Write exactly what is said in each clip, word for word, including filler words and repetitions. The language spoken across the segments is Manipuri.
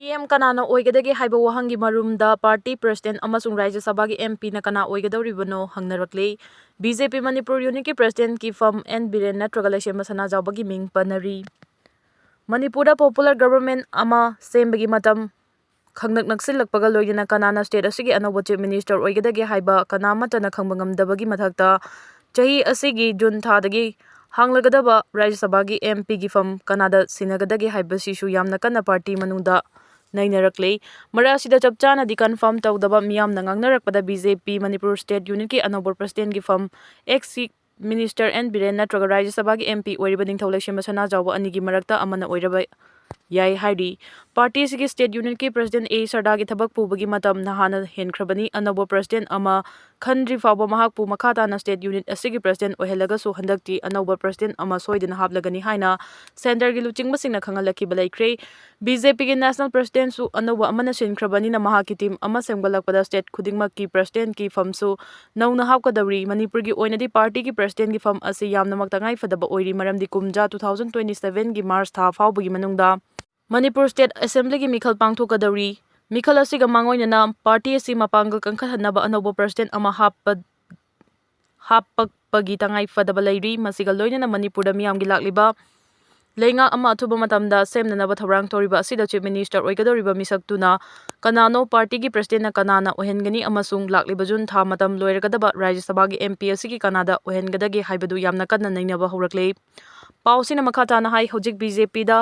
ꯄꯤ ꯑꯦꯝ ꯀꯅꯥꯅ ꯑꯣꯏꯒꯗꯒꯦ ꯍꯥꯏꯕ ꯋꯥꯍꯪꯒꯤ ꯃꯔꯨꯝꯗ ꯄꯥꯔꯇꯤ ꯄ꯭ꯔꯁꯤꯗꯦꯟꯠ ꯑꯃꯁꯨꯡ ꯔꯥꯖ꯭ꯌ ꯁꯚꯥꯒꯤ ꯑꯦꯝ ꯄꯤꯅ ꯀꯅꯥ ꯑꯣꯏꯒꯗꯧꯔꯤꯕꯅꯣ ꯍꯪꯅꯔꯛꯂꯤ꯫ ꯕꯤ ꯖꯦ ꯄꯤ ꯃꯅꯤꯄꯨꯔ ꯌꯨꯅꯤꯠꯀꯤ ꯄ꯭ꯔꯁꯤꯗꯦꯟꯠꯀꯤ ꯐꯝ ꯑꯦꯟ ꯕꯤꯔꯦꯟ ꯅꯠꯇ꯭ꯔꯒ ꯂꯩꯁꯦꯝꯕ ꯁꯅꯥꯖꯥꯎꯕꯒꯤ ꯃꯤꯡ ꯄꯟꯅꯔꯤ꯫ ꯃꯅꯤꯄꯨꯔꯗ ꯄꯣꯄꯨꯂꯔ ꯒꯚꯔꯟꯃꯦꯟꯠ ꯑꯃ ꯁꯦꯝꯕꯒꯤ ꯃꯇꯝ ꯈꯪꯅꯛ ꯅꯛꯁꯤꯜꯂꯛꯄꯒ ꯂꯣꯏꯅꯅ ꯀꯅꯥꯅ ꯁ꯭ꯇꯦꯠ ꯑꯁꯤꯒꯤ ꯑꯅꯧꯕ ꯆꯤꯐ ꯃꯤꯅꯤꯁꯇꯔ ꯑꯣꯏꯒꯗꯒꯦ ꯍꯥꯏꯕ ꯀꯅꯥ ꯑꯃꯠꯇꯅ ꯈꯪꯕ ꯉꯝꯗꯕꯒꯤ ꯃꯊꯛꯇ, ꯆꯍꯤ ꯑꯁꯤꯒꯤ ꯖꯨꯟ ꯊꯥꯗꯒꯤ ꯍꯥꯡꯂꯒꯗꯕ ꯔꯥꯖ꯭ꯌ ꯁꯚꯥꯒꯤ ꯑꯦꯝ ꯄꯤꯒꯤ ꯐꯝ ꯀꯅꯥꯗ ꯁꯤꯟꯅꯒꯗꯒꯦ ꯍꯥꯏꯕꯁꯤꯁꯨ ꯌꯥꯝꯅ ꯀꯟꯅ ꯄꯥꯔꯇꯤ ꯃꯅꯨꯡꯗ ꯅꯩꯅꯔꯛꯂꯤ꯫ ꯃꯔꯛ ꯑꯁꯤꯗ ꯆꯞ ꯆꯥꯅꯗꯤ ꯀꯟꯐꯥꯔꯝ ꯇꯧꯗꯕ ꯃꯤꯌꯥꯝꯅ ꯉꯥꯡꯅꯔꯛꯄꯗ, B J P Manipur state ꯌꯨꯅꯤꯠꯀꯤ ꯑꯅꯧꯕ ꯄ꯭ꯔꯁꯤꯗꯦꯟꯠꯀꯤ ꯐꯝ ex chief minister N Biren ꯅꯠꯇ꯭ꯔꯒ ꯔꯥꯖ꯭ꯌ ꯁꯚꯥꯒꯤ ꯑꯦꯝ ꯄꯤ ꯑꯣꯏꯔꯤꯕ ꯅꯤꯡꯊꯧ ꯂꯩꯁꯦꯝꯕ ꯁꯅꯥꯖꯥꯎꯕ ꯑꯅꯤꯒꯤ ꯃꯔꯛꯇ ꯑꯃꯅ ꯑꯣꯏꯔꯕ ꯌꯥꯏ ꯍꯥꯏꯔꯤ꯫ ꯄꯥꯔꯇꯤ ꯑꯁꯤꯒꯤ ꯁ꯭ꯇꯦꯠ ꯌꯨꯅꯤꯠꯀꯤ ꯄ꯭ꯔꯁꯤꯗꯦꯟꯠ ꯑꯦ ꯁꯔꯗꯥꯒꯤ ꯊꯕꯛ ꯄꯨꯕꯒꯤ ꯃꯇꯝ ꯅꯍꯥꯟꯅ ꯍꯦꯟꯈ꯭ꯔꯕꯅꯤ꯫ ꯑꯅꯧꯕ ꯄ꯭ꯔꯁꯤꯗꯦꯟꯠ ꯑꯃ ꯈꯟꯗ꯭ꯔꯤ ꯐꯥꯎꯕ ꯃꯍꯥꯛꯄꯨ ꯃꯈꯥ ꯇꯥꯅ ꯁ꯭ꯇꯦꯠ ꯌꯨꯅꯤꯠ ꯑꯁꯤꯒꯤ ꯄ꯭ꯔꯁꯤꯗꯦꯟꯠ ꯑꯣꯏꯍꯜꯂꯒꯁꯨ, ꯍꯟꯗꯛꯇꯤ ꯑꯅꯧꯕ ꯄ꯭ꯔꯁꯤꯗꯦꯟꯠ ꯑꯃ ꯁꯣꯏꯗꯅ ꯍꯥꯞꯂꯒꯅꯤ ꯍꯥꯏꯅ ꯁꯦꯟꯇꯔꯒꯤ ꯂꯨꯆꯤꯡꯕꯁꯤꯡꯅ ꯈꯪꯍꯜꯂꯛꯈꯤꯕ ꯂꯩꯈ꯭ꯔꯦ꯫ ꯕꯤ ꯖꯦ ꯄꯤꯒꯤ ꯅꯦꯁꯅꯦꯜ ꯄ꯭ꯔꯁꯤꯗꯦꯟꯠꯁꯨ ꯑꯅꯧꯕ ꯑꯃꯅ ꯁꯤꯟꯈ꯭ꯔꯕꯅꯤꯅ, ꯃꯍꯥꯛꯀꯤ ꯇꯤꯝ ꯑꯃ ꯁꯦꯝꯒꯠꯂꯛꯄꯗ ꯁ꯭ꯇꯦꯠ ꯈꯨꯗꯤꯡꯃꯛꯀꯤ ꯄ꯭ꯔꯁꯤꯗꯦꯟꯠꯀꯤ ꯐꯝꯁꯨ ꯅꯧꯅ ꯍꯥꯞꯀꯗꯧꯔꯤ꯫ ꯃꯅꯤꯄꯨꯔꯒꯤ ꯑꯣꯏꯅꯗꯤ ꯄꯥꯔꯇꯤꯒꯤ ꯄ꯭ꯔꯁꯤꯗꯦꯟꯠꯀꯤ ꯐꯝ ꯑꯁꯤ ꯌꯥꯝꯅꯃꯛ ꯇꯉꯥꯏ ꯐꯗꯕ ꯑꯣꯏꯔꯤ, ꯃꯔꯝꯗꯤ ꯀꯨꯝꯖꯥ two thousand twenty sevenꯒꯤ ꯃꯥꯔꯆ ꯊꯥ ꯐꯥꯎꯕꯒꯤ ꯃꯅꯨꯡꯗ ꯃꯅꯤꯄꯨꯔ ꯁ꯭ꯇꯦꯠ ꯑꯦꯁꯦꯝꯕ꯭ꯂꯤꯒꯤ ꯃꯤꯈꯜ ꯄꯥꯡꯊꯣꯛꯀꯗꯧꯔꯤ꯫ ꯃꯤꯈꯜ ꯑꯁꯤꯒ ꯃꯥꯡꯑꯣꯏꯅꯅ ꯄꯥꯔꯇꯤ ꯑꯁꯤ ꯃꯄꯥꯡꯒꯜ ꯀꯟꯈꯠꯍꯟꯅꯕ ꯑꯅꯧꯕ ꯄ꯭ꯔꯁꯤꯗꯦꯟꯠ ꯑꯃ ꯍꯥꯞꯄ-, ꯍꯥꯞꯄꯛꯄꯒꯤ ꯇꯉꯥꯏ ꯐꯗꯕ ꯂꯩꯔꯤ꯫ ꯃꯁꯤꯒ ꯂꯣꯏꯅꯅ ꯃꯅꯤꯄꯨꯔꯗ ꯃꯤꯌꯥꯝꯒꯤ ꯂꯥꯛꯂꯤꯕ ꯂꯩꯉꯥꯛ ꯑꯃ ꯑꯊꯨꯕ ꯃꯇꯝꯗ ꯁꯦꯝꯅꯅꯕ ꯊꯧꯔꯥꯡ ꯇꯧꯔꯤꯕ ꯑꯁꯤꯗ ꯆꯤꯐ ꯃꯤꯅꯤꯁꯇꯔ ꯑꯣꯏꯒꯗꯧꯔꯤꯕ ꯃꯤꯁꯛꯇꯨꯅ ꯀꯅꯥꯅꯣ, ꯄꯥꯔꯇꯤꯒꯤ ꯄ꯭ꯔꯁꯤꯗꯦꯟꯠꯅ ꯀꯅꯥꯅ ꯑꯣꯏꯍꯟꯒꯅꯤ ꯑꯃꯁꯨꯡ ꯂꯥꯛꯂꯤꯕ ꯖꯨꯟ ꯊꯥ ꯃꯇꯝ ꯂꯣꯏꯔꯒꯗꯕ ꯔꯥꯖ꯭ꯌ ꯁꯚꯥꯒꯤ ꯑꯦꯝ ꯄꯤ ꯑꯁꯤꯒꯤ ꯀꯅꯥꯗ ꯑꯣꯏꯍꯟꯒꯗꯒꯦ ꯍꯥꯏꯕꯗꯨ ꯌꯥꯝꯅ ꯀꯟꯅ ꯅꯩꯅꯕ ꯍꯧꯔꯛꯂꯦ꯫ ꯄꯥꯎꯁꯤꯅ ꯃꯈꯥ ꯇꯥꯅ ꯍꯥꯏ, ꯍꯧꯖꯤꯛ ꯕꯤ ꯖꯦ ꯄꯤꯗ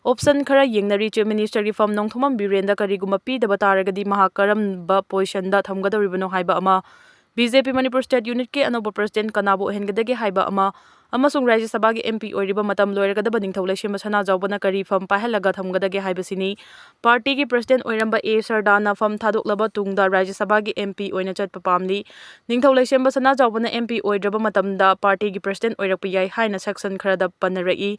ꯑꯣꯞꯁꯟ ꯈꯔ ꯌꯦꯡꯅꯔꯤ꯫ ꯆꯤꯐ ꯃꯤꯅꯤꯁꯇꯔꯒꯤ ꯐꯝ ꯅꯣꯡꯊꯣꯝꯕꯝ ꯕꯤꯔꯦꯟꯗ ꯀꯔꯤꯒꯨꯝꯕ ꯄꯤꯗꯕ ꯇꯥꯔꯒꯗꯤ ꯃꯍꯥꯛ ꯀꯔꯝꯕ ꯄꯣꯖꯤꯁꯟꯗ ꯊꯝꯒꯗꯧꯔꯤꯕꯅꯣ ꯍꯥꯏꯕ ꯑꯃ꯫ B J P Manipur state ꯌꯨꯅꯤꯠꯀꯤ ꯑꯅꯧꯕ ꯄ꯭ꯔꯁꯤꯗꯦꯟꯠ ꯀꯅꯥꯕꯨ ꯑꯣꯏꯍꯟꯒꯗꯒꯦ ꯍꯥꯏꯕ ꯑꯃ, ꯑꯃꯁꯨꯡ ꯔꯥꯖ꯭ꯌ ꯁꯚꯥꯒꯤ ꯑꯦꯝ ꯄꯤ ꯑꯣꯏꯔꯤꯕ ꯃꯇꯝ ꯂꯣꯏꯔꯒꯗꯕ ꯅꯤꯡꯊꯧ ꯂꯩꯁꯦꯝꯕ ꯁꯅꯥꯖꯥꯎꯕꯅ ꯀꯔꯤ ꯐꯝ ꯄꯥꯏꯍꯜꯂꯒ ꯊꯝꯒꯗꯒꯦ ꯍꯥꯏꯕꯁꯤꯅꯤ꯫ ꯄꯥꯔꯇꯤꯒꯤ ꯄ꯭ꯔꯁꯤꯗꯦꯟꯠ ꯑꯣꯏꯔꯝꯕ ꯑꯦ ꯁꯔꯗꯥꯅ ꯐꯝ ꯊꯥꯗꯣꯛꯂꯕ ꯇꯨꯡꯗ ꯔꯥꯖ꯭ꯌ ꯁꯚꯥꯒꯤ ꯑꯦꯝ ꯄꯤ ꯑꯣꯏꯅ ꯆꯠꯄ ꯄꯥꯝꯂꯤ꯫ ꯅꯤꯡꯊꯧ ꯂꯩꯁꯦꯝꯕ ꯁꯅꯥꯖꯥꯎꯕꯅ ꯑꯦꯝ ꯄꯤ ꯑꯣꯏꯗ꯭ꯔꯕ ꯃꯇꯝꯗ ꯄꯥꯔꯇꯤꯒꯤ ꯄ꯭ꯔꯁꯤꯗꯦꯟꯠ ꯑꯣꯏꯔꯛꯄ ꯌꯥꯏ ꯍꯥꯏꯅ ꯁꯦꯛꯁꯟ ꯈꯔꯗ ꯄꯟꯅꯔꯛꯏ꯫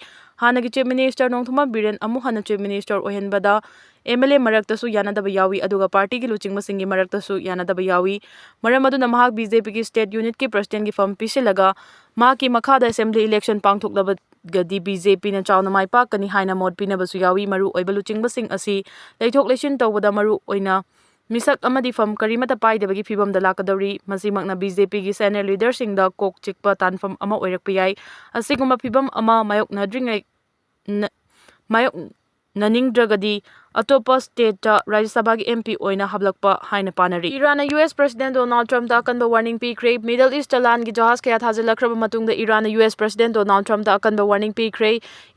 ꯍꯥꯟꯅꯒꯤ ꯆꯤꯐ ꯃꯤꯅꯤꯁꯇꯔ ꯅꯣꯡꯊꯣꯝꯕꯝ ꯕꯤꯔꯦꯟ ꯑꯃꯨꯛ ꯍꯟꯅ ꯆꯤꯐ ꯃꯤꯅꯤꯁꯇꯔ ꯑꯣꯏꯍꯟꯕꯗ ꯑꯦꯝ ꯑꯦꯜ ꯑꯦ ꯃꯔꯛꯇꯁꯨ ꯌꯥꯅꯗꯕ ꯌꯥꯎꯏ, ꯑꯗꯨꯒ ꯄꯥꯔꯇꯤꯒꯤ ꯂꯨꯆꯤꯡꯕꯁꯤꯡꯒꯤ ꯃꯔꯛꯇꯁꯨ ꯌꯥꯅꯗꯕ ꯌꯥꯎꯏ꯫ ꯃꯔꯝ ꯑꯗꯨꯅ ꯃꯍꯥꯛ ꯕꯤ ꯖꯦ ꯄꯤꯒꯤ ꯁ꯭ꯇꯦꯠ ꯌꯨꯅꯤꯠꯀꯤ ꯄ꯭ꯔꯁꯤꯗꯦꯟꯠꯀꯤ ꯐꯝ ꯄꯤꯁꯤꯜꯂꯒ ꯃꯍꯥꯛꯀꯤ ꯃꯈꯥꯗ assembly election ꯄꯥꯡꯊꯣꯛꯂꯕꯒꯗꯤ BJPꯅ ꯆꯥꯎꯅ ꯃꯥꯏ ꯄꯥꯛꯀꯅꯤ ꯍꯥꯏꯅ ꯃꯣꯠ ꯄꯤꯅꯕꯁꯨ ꯌꯥꯎꯏ꯫ ꯃꯔꯨ ꯑꯣꯏꯕ ꯂꯨꯆꯤꯡꯕꯁꯤꯡ ꯑꯁꯤ ꯂꯩꯊꯣꯛ ꯂꯩꯁꯤꯟ ꯇꯧꯕꯗ ꯃꯔꯨ ꯑꯣꯏꯅ ꯃꯤꯁꯛ ꯑꯃꯗꯤ ꯐꯝ ꯀꯔꯤꯃꯠꯇ ꯄꯥꯏꯗꯕꯒꯤ ꯐꯤꯚꯝꯗ ꯂꯥꯛꯀꯗꯧꯔꯤ꯫ ꯃꯁꯤꯃꯛꯅ BJPꯒꯤ senior leaderꯁꯤꯡꯗ ꯀꯣꯛ ꯆꯤꯛꯄ ꯇꯥꯟꯐꯝ ꯑꯃ ꯑꯣꯏꯔꯛꯄ ꯌꯥꯏ꯫ ꯑꯁꯤꯒꯨꯝꯕ ꯐꯤꯚꯝ ꯑꯃ ꯃꯥꯌꯣꯛꯅꯗ꯭ꯔꯤꯉꯩ ꯅ-, ꯃꯥꯌꯣꯛꯅꯅꯤꯡꯗ꯭ꯔꯒꯗꯤ ꯑꯇꯣꯞꯄ stateꯇ ꯔꯥꯖ꯭ꯌ ꯁꯚꯥꯒꯤ MP ꯑꯣꯏꯅ ꯍꯥꯞꯂꯛꯄ ꯍꯥꯏꯅ ꯄꯥꯅꯔꯤ꯫ ꯏꯔꯥꯟꯅ US President Donald Trumpꯇ ꯑꯀꯟꯕ warning ꯄꯤꯈ꯭ꯔꯦ꯫ Middle Eastꯇ ꯂꯥꯟꯒꯤ ꯖꯍꯥꯖ ꯀꯌꯥ ꯊꯥꯖꯤꯜꯂꯛꯈ꯭ꯔꯕ ꯃꯇꯨꯡꯗ ꯏꯔꯥꯟꯅ US President Donald Trumpꯇ ꯑꯀꯟꯕ warning ꯄꯤꯈ꯭ꯔꯦ꯫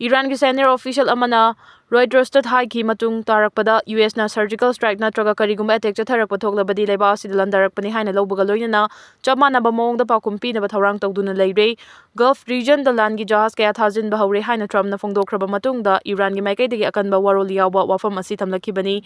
ꯏꯔꯥꯟꯒꯤ senior official ꯑꯃꯅ Reutersꯇ ꯍꯥꯏꯈꯤ, ꯃꯇꯨꯡ ꯇꯥꯔꯛꯄꯗ USꯅ surgical strike ꯅꯠꯇ꯭ꯔꯒ ꯀꯔꯤꯒꯨꯝꯕ attack ꯆꯠꯊꯔꯛꯄ ꯊꯣꯛꯂꯕꯗꯤ ꯂꯩꯕꯥꯛ ꯑꯁꯤꯗ ꯂꯥꯟꯗꯥꯔꯛꯄꯅꯤ ꯍꯥꯏꯅ ꯂꯧꯕꯒ ꯂꯣꯏꯅꯅ ꯆꯞ ꯃꯥꯟꯅꯕ ꯃꯑꯣꯡꯗ ꯄꯥꯎꯈꯨꯝ ꯄꯤꯅꯕ ꯊꯧꯔꯥꯡ ꯇꯧꯗꯨꯅ ꯂꯩꯔꯦ꯫ Gulf regionꯗ ꯂꯥꯟꯒꯤ ꯖꯍꯥꯖ ꯀꯌꯥ ꯊꯥꯖꯤꯟꯕ ꯍꯧꯔꯦ ꯍꯥꯏꯅ Trumpꯅ ꯐꯣꯡꯗꯣꯛꯈ꯭ꯔꯕ ꯃꯇꯨꯡꯗ ꯏꯔꯥꯟꯒꯤ ꯃꯥꯏꯀꯩꯗꯒꯤ ꯑꯀꯟꯕ ꯋꯥꯔꯣꯜ ꯌꯥꯎꯕ ꯋꯥꯐꯝ ꯑꯁꯤ ꯊꯝꯂꯛꯈꯤꯕꯅꯤ꯫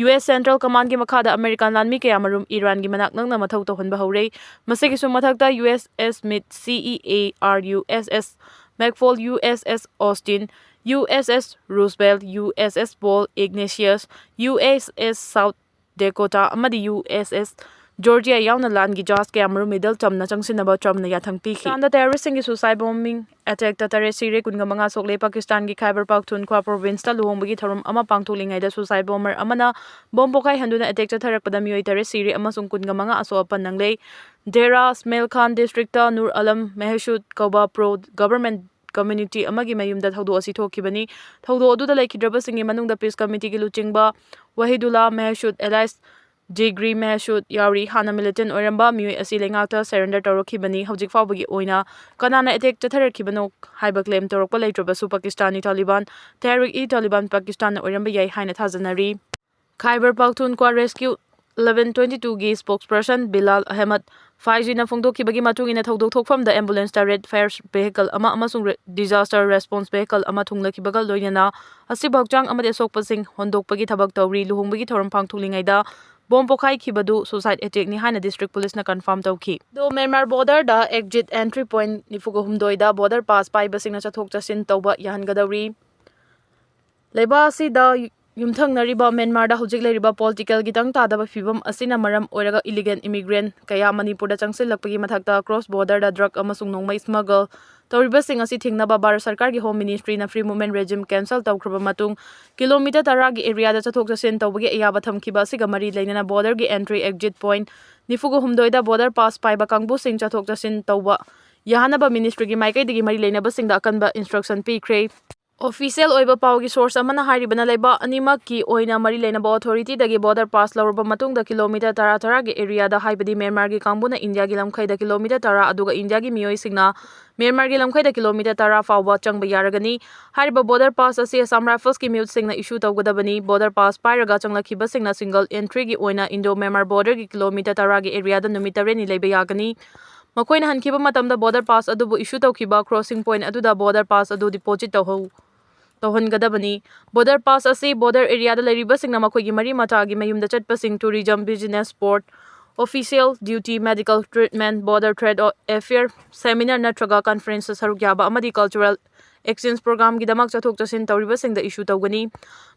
US Central Commandꯒꯤ ꯃꯈꯥꯗ American ꯂꯥꯟꯃꯤ ꯀꯌꯥ ꯃꯔꯨꯝ ꯏꯔꯥꯟꯒꯤ ꯃꯅꯥꯛ ꯅꯛꯅ ꯃꯊꯧ ꯇꯧꯍꯟꯕ ꯍꯧꯔꯦ꯫ ꯃꯁꯤꯒꯤꯁꯨ ꯃꯊꯛꯇ USS Smith, CEA, RUSS McFaul, USS Austin, USS Roosevelt, USS Paul Ignatius, USS South Dakota ꯑꯃꯗꯤ USS Georgia ꯌꯥꯎꯅ ꯂꯥꯟꯒꯤ ꯖꯍꯥꯖ ꯀꯌꯥ ꯃꯔꯨꯝ ꯃꯤꯗꯜ ꯆꯝꯅ ꯆꯪꯁꯤꯟꯅꯕ Trumpꯅ ꯌꯥꯊꯪ ꯄꯤꯈꯤ꯫ ꯏꯔꯥꯟꯗ terroristꯁꯤꯡꯒꯤ suicide bombing attackꯇ ꯇꯔꯦꯠ ꯁꯤꯔꯦ, ꯀꯨꯟꯒ ꯃꯉꯥ ꯁꯣꯛꯂꯦ꯫ ꯄꯥꯀꯤꯁꯇꯥꯟꯒꯤ Khyber Pakhtunkhwa provinceꯇ ꯂꯨꯍꯣꯡꯕꯒꯤ ꯊꯧꯔꯝ ꯑꯃ ꯄꯥꯡꯊꯣꯛꯂꯤꯉꯩꯗ suicide bomber ꯑꯃꯅ bomb ꯄꯣꯈꯥꯏꯍꯟꯗꯨꯅ attack ꯆꯠꯊꯔꯛꯄꯗ ꯃꯤꯑꯣꯏ ꯇꯔꯦꯠ ꯁꯤꯔꯦ ꯑꯃꯁꯨꯡ ꯀꯨꯟꯒ ꯃꯉꯥ ꯑꯁꯣꯛ ꯑꯄꯟ ꯅꯪꯂꯦ꯫ Dera Ismail Khan districtꯇ Nur Alam Mehsud ꯀꯧꯕ pro government community ꯑꯃꯒꯤ ꯃꯌꯨꯝꯗ ꯊꯧꯗꯣꯛ ꯑꯁꯤ ꯊꯣꯛꯈꯤꯕꯅꯤ꯫ ꯊꯧꯗꯣꯛ ꯑꯗꯨꯗ ꯂꯩꯈꯤꯗ꯭ꯔꯕꯁꯤꯡꯒꯤ ꯃꯅꯨꯡꯗ peace committeeꯒꯤ ꯂꯨꯆꯤꯡꯕ Wahidullah Mehsud alias Jigri Mehsud ꯌꯥꯎꯔꯤ꯫ ꯍꯥꯟꯅ militant ꯑꯣꯏꯔꯝꯕ ꯃꯤꯑꯣꯏ ꯑꯁꯤ ꯂꯩꯉꯥꯛꯇ surrender ꯇꯧꯔꯛꯈꯤꯕꯅꯤ꯫ ꯍꯧꯖꯤꯛ ꯐꯥꯎꯕꯒꯤ ꯑꯣꯏꯅ ꯀꯅꯥꯅ attack ꯆꯠꯊꯔꯛꯈꯤꯕꯅꯣ ꯍꯥꯏꯕ claim ꯇꯧꯔꯛꯄ ꯂꯩꯇ꯭ꯔꯕꯁꯨ, ꯄꯥꯀꯤꯁꯇꯥꯅꯤ ꯇꯥꯂꯤꯕꯥꯟ ꯇꯦꯍꯔꯤꯛ-ꯏ-ꯇꯥꯂꯤꯕꯥꯟ ꯄꯥꯀꯤꯁꯇꯥꯟꯅ ꯑꯣꯏꯔꯝꯕ ꯌꯥꯏ ꯍꯥꯏꯅ ꯊꯥꯖꯅꯔꯤ꯫ Khyber Pakhtunkhwa Rescue eleven twenty-twoꯒꯤ spokesperson Bilal Ahmed Faiziꯅ ꯐꯣꯡꯗꯣꯛꯈꯤꯕꯒꯤ ꯃꯇꯨꯡ ꯏꯟꯅ, ꯊꯧꯗꯣꯛ ꯊꯣꯛꯐꯝꯗ ambulance ꯇꯔꯦꯠ, fire vehicle ꯑꯃ ꯑꯃꯁꯨꯡ re-, disaster response vehicle ꯑꯃ ꯊꯨꯡꯂꯈꯤꯕꯒ ꯂꯣꯏꯅꯅ ꯑꯁꯤꯕ ꯍꯛꯆꯥꯡ ꯑꯃꯗꯤ ꯑꯁꯣꯛꯄꯁꯤꯡ ꯍꯣꯟꯗꯣꯛꯄꯒꯤ ꯊꯕꯛ ꯇꯧꯔꯤ꯫ ꯂꯨꯍꯣꯡꯕꯒꯤ ꯊꯧꯔꯝ ꯄꯥꯡꯊꯣꯛꯂꯤꯉꯩꯗ bomb ꯄꯣꯈꯥꯏꯈꯤꯕꯗꯨ suicide attackꯅꯤ ꯍꯥꯏꯅ district policeꯅ confirm ꯇꯧꯈꯤ꯫ ꯑꯗꯣ Myanmar borderꯗ exit entry point ꯅꯤꯐꯨꯒ ꯍꯨꯝꯗꯣꯏꯗ border pass ꯄꯥꯏꯕꯁꯤꯡꯅ ꯆꯠꯊꯣꯛ ꯆꯠꯁꯤꯟ ꯇꯧꯕ ꯌꯥꯍꯟꯒꯗꯧꯔꯤ꯫ ꯂꯩꯕꯥꯛ ꯑꯁꯤꯗ ꯌꯨꯝꯊꯪꯅꯔꯤꯕ ꯃ꯭ꯌꯥꯟꯃꯥꯔꯗ ꯍꯧꯖꯤꯛ ꯂꯩꯔꯤꯕ ꯄꯣꯂꯤꯇꯤꯀꯦꯜꯒꯤ ꯇꯪ ꯇꯥꯗꯕ ꯐꯤꯕꯝ ꯑꯁꯤꯅ ꯃꯔꯝ ꯑꯣꯏꯔꯒ ꯏꯂꯤꯒꯦꯜ ꯏꯃꯤꯒ꯭ꯔꯦꯟ ꯀꯌꯥ ꯃꯅꯤꯄꯨꯔꯗ ꯆꯪꯁꯤꯜꯂꯛꯄꯒꯤ ꯃꯊꯛꯇ ꯀ꯭ꯔꯣꯁ ꯕꯣꯔꯗꯔꯗ ꯗ꯭ꯔꯒ ꯑꯃꯁꯨꯡ ꯅꯣꯡꯃꯩ ꯁ꯭ꯃꯒꯜ ꯇꯧꯔꯤꯕꯁꯤꯡ ꯑꯁꯤ ꯊꯤꯡꯅꯕ ꯚꯥꯔꯠ ꯁꯔꯀꯥꯔꯒꯤ ꯍꯣꯝ ꯃꯤꯅꯤꯁꯇ꯭ꯔꯤꯅ ꯐ꯭ꯔꯤ ꯃꯨꯚꯃꯦꯟ ꯔꯦꯖꯤꯝ ꯀꯦꯟꯁꯦꯜ ꯇꯧꯈ꯭ꯔꯕ ꯃꯇꯨꯡ ꯀꯤꯂꯣꯃꯤꯇꯔ ꯇꯔꯥꯒꯤ ꯑꯦꯔꯤꯌꯥꯗ ꯆꯠꯊꯣꯛ ꯆꯠꯁꯤꯟ ꯇꯧꯕꯒꯤ ꯑꯌꯥꯕ ꯊꯝꯈꯤꯕ ꯑꯁꯤꯒ ꯃꯔꯤ ꯂꯩꯅꯅ ꯕꯣꯔꯗꯔꯒꯤ ꯑꯦꯟꯇ꯭ꯔꯤ ꯑꯦꯛꯖꯤꯠ ꯄꯣꯏꯟꯠ ꯅꯤꯐꯨꯒ ꯍꯨꯝꯗꯣꯏꯗ ꯕꯣꯔꯗꯔ ꯄꯥꯁ ꯄꯥꯏꯕ ꯀꯥꯡꯕꯨꯁꯤꯡ ꯆꯠꯊꯣꯛ ꯆꯠꯁꯤꯟ ꯇꯧꯕ ꯌꯥꯍꯟꯅꯕ ꯃꯤꯅꯤꯁꯇ꯭ꯔꯤꯒꯤ ꯃꯥꯏꯀꯩꯗꯒꯤ ꯃꯔꯤ ꯂꯩꯅꯕꯁꯤꯡꯗ ꯑꯀꯟꯕ ꯏꯟꯁꯇ꯭ꯔꯛꯁꯟ ꯄꯤꯈ꯭ꯔꯦ꯫ ꯑꯣꯐꯤꯁꯤꯌꯦꯜ ꯑꯣꯏꯕ ꯄꯥꯎꯒꯤ ꯁꯣꯔꯁ ꯑꯃꯅ ꯍꯥꯏꯔꯤꯕꯅ ꯂꯩꯕꯥꯛ ꯑꯅꯤꯃꯛꯀꯤ ꯑꯣꯏꯅ ꯃꯔꯤ ꯂꯩꯅꯕ ꯑꯣꯊꯣꯔꯤꯇꯤꯗꯒꯤ ꯕꯣꯔꯗꯔ ꯄꯥꯁ ꯂꯧꯔꯕ ꯃꯇꯨꯡꯗ ꯀꯤꯂꯣꯃꯤꯇꯔ ꯇꯔꯥ ꯇꯔꯥꯒꯤ ꯑꯦꯔꯤꯌꯥꯗ, ꯍꯥꯏꯕꯗꯤ ꯃ꯭ꯌꯥꯟꯃꯥꯔꯒꯤ ꯀꯥꯡꯕꯨꯅ ꯏꯟꯗꯤꯌꯥꯒꯤ ꯂꯝꯈꯩꯗ ꯀꯤꯂꯣꯃꯤꯇꯔ ꯇꯔꯥ ꯑꯗꯨꯒ ꯏꯟꯗꯤꯌꯥꯒꯤ ꯃꯤꯑꯣꯏꯁꯤꯡꯅ ꯃ꯭ꯌꯥꯟꯃꯥꯔꯒꯤ ꯂꯝꯈꯩꯗ ꯀꯤꯂꯣꯃꯤꯇꯔ ꯇꯔꯥ ꯐꯥꯎꯕ ꯆꯪꯕ ꯌꯥꯔꯒꯅꯤ꯫ ꯍꯥꯏꯔꯤꯕ ꯕꯣꯔꯗꯔ ꯄꯥꯁ ꯑꯁꯤ ꯑꯁꯥꯝ ꯔꯥꯏꯐꯜꯁꯀꯤ ꯃꯤꯍꯨꯠꯁꯤꯡꯅ ꯏꯁꯨ ꯇꯧꯒꯗꯕꯅꯤ꯫ ꯕꯣꯔꯗꯔ ꯄꯥꯁ ꯄꯥꯏꯔꯒ ꯆꯪꯂꯛꯈꯤꯕꯁꯤꯡꯅ ꯁꯤꯡꯒꯜ ꯑꯦꯟꯇ꯭ꯔꯤꯒꯤ ꯑꯣꯏꯅ ꯏꯟꯗꯣ ꯃ꯭ꯌꯥꯟꯃꯥꯔ ꯕꯣꯔꯗꯔꯒꯤ ꯀꯤꯂꯣꯃꯤꯇꯔ ꯇꯔꯥꯒꯤ ꯑꯦꯔꯤꯌꯥꯗ ꯅꯨꯃꯤꯠ ꯇꯔꯦꯠꯅꯤ ꯂꯩꯕ ꯌꯥꯒꯅꯤ꯫ ꯃꯈꯣꯏꯅ ꯍꯟꯈꯤꯕ ꯃꯇꯝꯗ ꯕꯣꯔꯗꯔ ꯄꯥꯁ ꯑꯗꯨꯕꯨ ꯏꯁꯨ ꯇꯧꯈꯤꯕ ꯀ꯭ꯔꯣꯁꯤꯡ ꯄꯣꯏꯟꯠ ꯑꯗꯨꯗ ꯕꯣꯔꯗꯔ ꯄꯥꯁ ꯑꯗꯨ ꯗꯤꯄꯣꯖꯤꯠ ꯇꯧꯍꯧ ꯇꯧꯍꯟꯒꯗꯕꯅꯤ꯫ ꯕꯣꯔꯗꯔ ꯄꯥꯁ ꯑꯁꯤ ꯕꯣꯔꯗꯔ ꯑꯦꯔꯤꯌꯥꯗ ꯂꯩꯔꯤꯕꯁꯤꯡꯅ ꯃꯈꯣꯏꯒꯤ ꯃꯔꯤ ꯃꯇꯥꯒꯤ ꯃꯌꯨꯝꯗ ꯆꯠꯄꯁꯤꯡ, tourism, business, sport, official duty, medical treatment, border threat affair, seminar ꯅꯠꯇ꯭ꯔꯒ ꯀꯟꯐꯔꯦꯟꯁꯇ ꯁꯔꯨꯛ ꯌꯥꯕ ꯑꯃꯗꯤ ꯀꯜꯆꯔꯦꯜ ꯑꯦꯛꯁꯆꯦꯟꯖ ꯄ꯭ꯔꯣꯒ꯭ꯔꯥꯝꯒꯤꯗꯃꯛ ꯆꯠꯊꯣꯛ ꯆꯠꯁꯤꯟ ꯇꯧꯔꯤꯕꯁꯤꯡꯗ ꯏꯁꯨ ꯇꯧꯒꯅꯤ꯫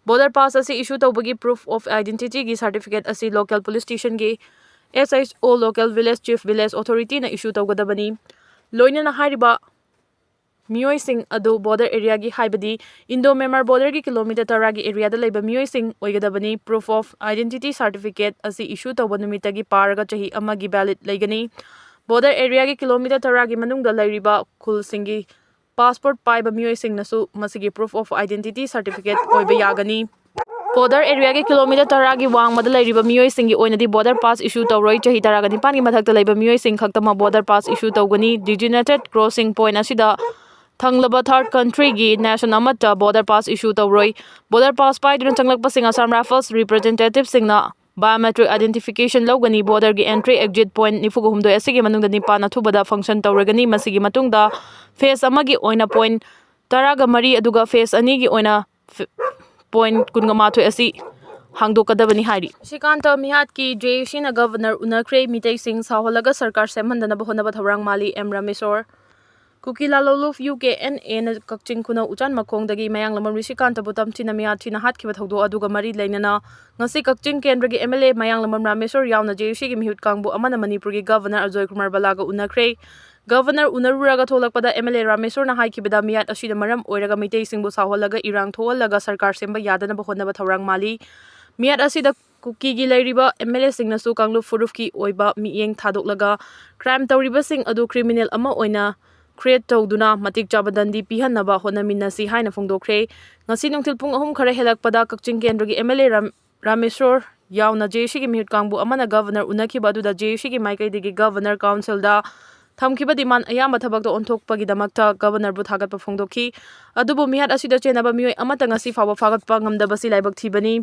ꯕꯣꯔꯗꯔ ꯄꯥꯁ ꯑꯁꯤ ꯏꯁꯨ ꯇꯧꯕꯒꯤ ꯄ꯭ꯔꯨꯐ ꯑꯣꯐ ꯑꯥꯏꯗꯦꯟꯇꯤꯇꯤꯒꯤ ꯁꯥꯔꯇꯤꯐꯤꯀꯦꯠ ꯑꯁꯤ ꯂꯣꯀꯦꯜ ꯄꯨꯂꯤꯁ ꯁ꯭ꯇꯦꯁꯟꯒꯤ S H O, local village chief, village ꯑꯣꯊꯣꯔꯤꯇꯤꯅ ꯏꯁꯨ ꯇꯧꯒꯗꯕꯅꯤ꯫ ꯂꯣꯏꯅꯅ ꯍꯥꯏꯔꯤꯕ ꯃꯤꯑꯣꯏꯁꯤꯡ ꯑꯗꯨ ꯕꯣꯔꯗꯔ ꯑꯦꯔꯤꯌꯥꯒꯤ, ꯍꯥꯏꯕꯗꯤ ꯏꯟꯗꯣ ꯃ꯭ꯌꯥꯟꯃꯥꯔ ꯕꯣꯔꯗꯔꯒꯤ ꯀꯤꯂꯣꯃꯤꯇꯔ ꯇꯔꯥꯒꯤ ꯑꯦꯔꯤꯌꯥꯗ ꯂꯩꯕ ꯃꯤꯑꯣꯏꯁꯤꯡ ꯑꯣꯏꯒꯗꯕꯅꯤ꯫ ꯄ꯭ꯔꯨꯐ ꯑꯣꯐ ꯑꯥꯏꯗꯦꯟꯇꯤꯇꯤ ꯁꯥꯔꯇꯤꯐꯤꯀꯦꯠ ꯑꯁꯤ ꯏꯁꯨ ꯇꯧꯕ ꯅꯨꯃꯤꯠꯇꯒꯤ ꯄꯥꯔꯒ ꯆꯍꯤ ꯑꯃꯒꯤ ꯚꯦꯂꯤꯗ ꯂꯩꯒꯅꯤ꯫ ꯕꯣꯔꯗꯔ ꯑꯦꯔꯤꯌꯥꯒꯤ ꯀꯤꯂꯣꯃꯤꯇꯔ ꯇꯔꯥꯒꯤ ꯃꯅꯨꯡꯗ ꯂꯩꯔꯤꯕ ꯈꯨꯜꯁꯤꯡꯒꯤ ꯄꯥꯁꯄꯣꯔꯠ ꯄꯥꯏꯕ ꯃꯤꯑꯣꯏꯁꯤꯡꯅꯁꯨ ꯃꯁꯤꯒꯤ ꯄ꯭ꯔꯨꯐ ꯑꯣꯐ ꯑꯥꯏꯗꯦꯟꯇꯤꯇꯤ ꯁꯥꯔꯇꯤꯐꯤꯀꯦꯠ ꯑꯣꯏꯕ ꯌꯥꯒꯅꯤ꯫ ꯕꯣꯔꯗꯔ ꯑꯦꯔꯤꯌꯥꯒꯤ ꯀꯤꯂꯣꯃꯤꯇꯔ ꯇꯔꯥꯒꯤ ꯋꯥꯡꯃꯗ ꯂꯩꯔꯤꯕ ꯃꯤꯑꯣꯏꯁꯤꯡꯒꯤ ꯑꯣꯏꯅꯗꯤ ꯕꯣꯔꯗꯔ ꯄꯥꯁ ꯏꯁꯨ ꯇꯧꯔꯣꯏ꯫ ꯆꯍꯤ ꯇꯔꯥꯒ ꯅꯤꯄꯥꯟꯒꯤ ꯃꯊꯛꯇ ꯂꯩꯕ ꯃꯤꯑꯣꯏꯁꯤꯡ ꯈꯛꯇꯃꯛ ꯕꯣꯔꯗꯔ ꯄꯥꯁ ꯏꯁꯨ ꯇꯧꯒꯅꯤ꯫ ꯗꯤꯖꯤꯅꯦꯇꯦꯗ ꯀ꯭ꯔꯣꯁꯤꯡ ꯄꯣꯏꯟꯠ ꯑꯁꯤꯗ ꯊꯪꯂꯕ ꯊꯥꯔꯗ ꯀꯟꯇ꯭ꯔꯤꯒꯤ ꯅꯦꯁꯟ ꯑꯃꯠꯇ ꯕꯣꯔꯗꯔ ꯄꯥꯁ ꯏꯁꯨ ꯇꯧꯔꯣꯏ꯫ ꯕꯣꯔꯗꯔ ꯄꯥꯁ ꯄꯥꯏꯗꯨꯅ ꯆꯪꯂꯛꯄꯁꯤꯡ ꯑꯁꯥꯝ ꯔꯥꯏꯐꯜꯁ ꯔꯤꯄ꯭ꯔꯖꯦꯟꯇꯦꯇꯤꯚꯁꯤꯡꯅ ꯕꯥꯏꯑꯣꯃꯦꯇ꯭ꯔꯤꯛ ꯑꯥꯏꯗꯦꯟꯇꯤꯐꯤꯀꯦꯁꯟ ꯂꯧꯒꯅꯤ꯫ ꯕꯣꯔꯗꯔꯒꯤ ꯑꯦꯟꯇ꯭ꯔꯤ ꯑꯦꯛꯖꯤꯠ ꯄꯣꯏꯟꯠ ꯅꯤꯐꯨꯒ ꯍꯨꯝꯗꯣꯏ ꯑꯁꯤꯒꯤ ꯃꯅꯨꯡꯗ ꯅꯤꯄꯥꯟ ꯑꯊꯨꯕꯗ ꯐꯪꯁꯟ ꯇꯧꯔꯒꯅꯤ꯫ ꯃꯁꯤꯒꯤ ꯃꯇꯨꯡꯗ ꯐꯦꯖ ꯑꯃꯒꯤ ꯑꯣꯏꯅ ꯄꯣꯏꯟꯠ ꯇꯔꯥꯒ ꯃꯔꯤ ꯑꯗꯨꯒ ꯐꯦꯖ ꯑꯅꯤꯒꯤ ꯑꯣꯏꯅ ꯐꯦ-, ꯄꯣꯏꯟꯠ ꯀꯨꯟꯒ ꯃꯥꯊꯣꯏ ꯑꯁꯤ ꯍꯥꯡꯗꯣꯛꯀꯗꯕꯅꯤ ꯍꯥꯏꯔꯤ꯫ ꯅꯤꯁꯤꯀꯥꯟꯇ ꯃꯤꯍꯥꯠꯀꯤ ꯖꯦ ꯑꯦ ꯁꯤꯅ ꯒꯕꯔꯅꯔ ꯎꯅꯈ꯭ꯔꯦ꯫ ꯃꯤꯇꯩꯁꯤꯡ ꯁꯥꯎꯍꯜꯂꯒ ꯁꯔꯀꯥꯔ ꯁꯦꯝꯍꯟꯗꯅꯕ ꯍꯣꯠꯅꯕ ꯊꯧꯔꯥꯡ ꯃꯥꯜꯂꯤ, ꯑꯦꯝ ꯔꯥꯃꯦꯁꯣꯔ꯫ ꯀꯨꯀꯤ ꯂꯥꯂꯣꯡꯂꯨꯞ ꯌꯨ ꯀꯦ ꯑꯦꯟ ꯑꯦꯅ ꯀꯛꯆꯤꯡ ꯈꯨꯅꯧ ꯎꯆꯥꯟ ꯃꯈꯣꯡꯗꯒꯤ ꯃꯌꯥꯡꯂꯝꯕꯝ ꯔꯤꯁꯤꯀꯥꯟꯇꯕꯨ ꯇꯝꯊꯤꯅ ꯃꯤꯌꯥꯠ ꯊꯤꯅ ꯍꯥꯠꯈꯤꯕ ꯊꯧꯗꯣꯛ ꯑꯗꯨꯒ ꯃꯔꯤ ꯂꯩꯅꯅ ꯉꯁꯤ ꯀꯛꯆꯤꯡ ꯀꯦꯟꯗ꯭ꯔꯒꯤ ꯑꯦꯝ ꯑꯦꯜ ꯑꯦ ꯃꯌꯥꯡꯂꯝꯕꯝ ꯔꯥꯃꯦꯁꯣꯔ ꯌꯥꯎꯅ ꯖꯦ ꯑꯦ ꯁꯤꯒꯤ ꯃꯤꯍꯨꯠ ꯀꯥꯡꯕꯨ ꯑꯃꯅ ꯃꯅꯤꯄꯨꯔꯒꯤ ꯒꯚꯔꯅꯔ ꯑꯖꯣꯏ ꯀꯨꯃꯥꯔ ꯕꯂꯥꯒ ꯎꯅꯈ꯭ꯔꯦ꯫ ꯒꯚꯔꯅꯔ ꯎꯅꯔꯨꯔꯒ ꯊꯣꯛꯂꯛꯄꯗ ꯑꯦꯝ ꯑꯦꯜ ꯑꯦ ꯔꯥꯃꯦꯁꯣꯔꯅ ꯍꯥꯏꯈꯤꯕꯗ ꯃꯤꯌꯥꯠ ꯑꯁꯤꯅ ꯃꯔꯝ ꯑꯣꯏꯔꯒ ꯃꯤꯇꯩꯁꯤꯡꯕꯨ ꯁꯥꯎꯍꯜꯂꯒ ꯏꯔꯥꯡ ꯊꯣꯛꯍꯜꯂꯒ ꯁꯔꯀꯥꯔ ꯁꯦꯝꯕ ꯌꯥꯗꯅꯕ ꯍꯣꯠꯅꯕ ꯊꯧꯔꯥꯡ ꯃꯥꯜꯂꯤ꯫ ꯃꯤꯌꯥꯠ ꯑꯁꯤꯗ ꯀꯨꯀꯤꯒꯤ ꯂꯩꯔꯤꯕ ꯑꯦꯝ ꯑꯦꯜ ꯑꯦꯁꯤꯡꯅꯁꯨ ꯀꯥꯡꯂꯨꯞ ꯐꯨꯔꯨꯞꯀꯤ ꯑꯣꯏꯕ ꯃꯤꯠꯌꯦꯡ ꯊꯥꯗꯣꯛꯂꯒ ꯀ꯭ꯔꯥꯏꯝ ꯇꯧꯔꯤꯕꯁꯤꯡ ꯑꯗꯨ ꯀ꯭ꯔꯤꯃꯤꯅꯦꯜ ꯑꯃ ꯑꯣꯏꯅ ꯀ꯭ꯔꯤꯌꯦꯠ ꯇꯧꯗꯨꯅ ꯃꯇꯤꯛ ꯆꯥꯕ ꯗꯟꯗꯤ ꯄꯤꯍꯟꯅꯕ ꯍꯣꯠꯅꯃꯤꯟꯅꯁꯤ ꯍꯥꯏꯅ ꯐꯣꯡꯗꯣꯛꯈ꯭ꯔꯦ꯫ ꯉꯁꯤ ꯅꯨꯡꯊꯤꯜ ꯄꯨꯡ ꯑꯍꯨꯝ ꯈꯔ ꯍꯦꯜꯂꯛꯄꯗ ꯀꯛꯆꯤꯡ ꯀꯦꯟꯗ꯭ꯔꯒꯤ ꯑꯦꯝ ꯑꯦꯜ ꯑꯦ ꯔꯥꯝ-, ꯔꯥꯃꯦꯁꯣꯔ ꯌꯥꯎꯅ ꯖꯦ ꯑꯦ ꯁꯤꯒꯤ ꯃꯤꯍꯨꯠ ꯀꯥꯡꯕꯨ ꯑꯃꯅ ꯒꯚꯔꯅꯔ ꯎꯅꯈꯤꯕ ꯑꯗꯨꯗ ꯖꯦ ꯑꯦ ꯁꯤꯒꯤ ꯃꯥꯏꯀꯩꯗꯒꯤ ꯒꯚꯔꯅꯔ ꯀꯥꯎꯟꯁꯤꯜꯗ ꯊꯝꯈꯤꯕ ꯗꯤꯃꯥꯟ ꯑꯌꯥꯝꯕ ꯊꯕꯛꯇ ꯑꯣꯟꯊꯣꯛꯄꯒꯤꯗꯃꯛꯇ ꯒꯚꯔꯅꯔꯕꯨ ꯊꯥꯒꯠꯄ ꯐꯣꯡꯗꯣꯛꯈꯤ꯫ ꯑꯗꯨꯕꯨ ꯃꯤꯍꯥꯠ ꯑꯁꯤꯗ ꯆꯦꯟꯅꯕ ꯃꯤꯑꯣꯏ ꯑꯃꯠꯇ ꯉꯁꯤ ꯐꯥꯎꯕ ꯐꯥꯒꯠꯄ ꯉꯝꯗꯕꯁꯤ ꯂꯥꯏꯕꯛ ꯊꯤꯕꯅꯤ꯫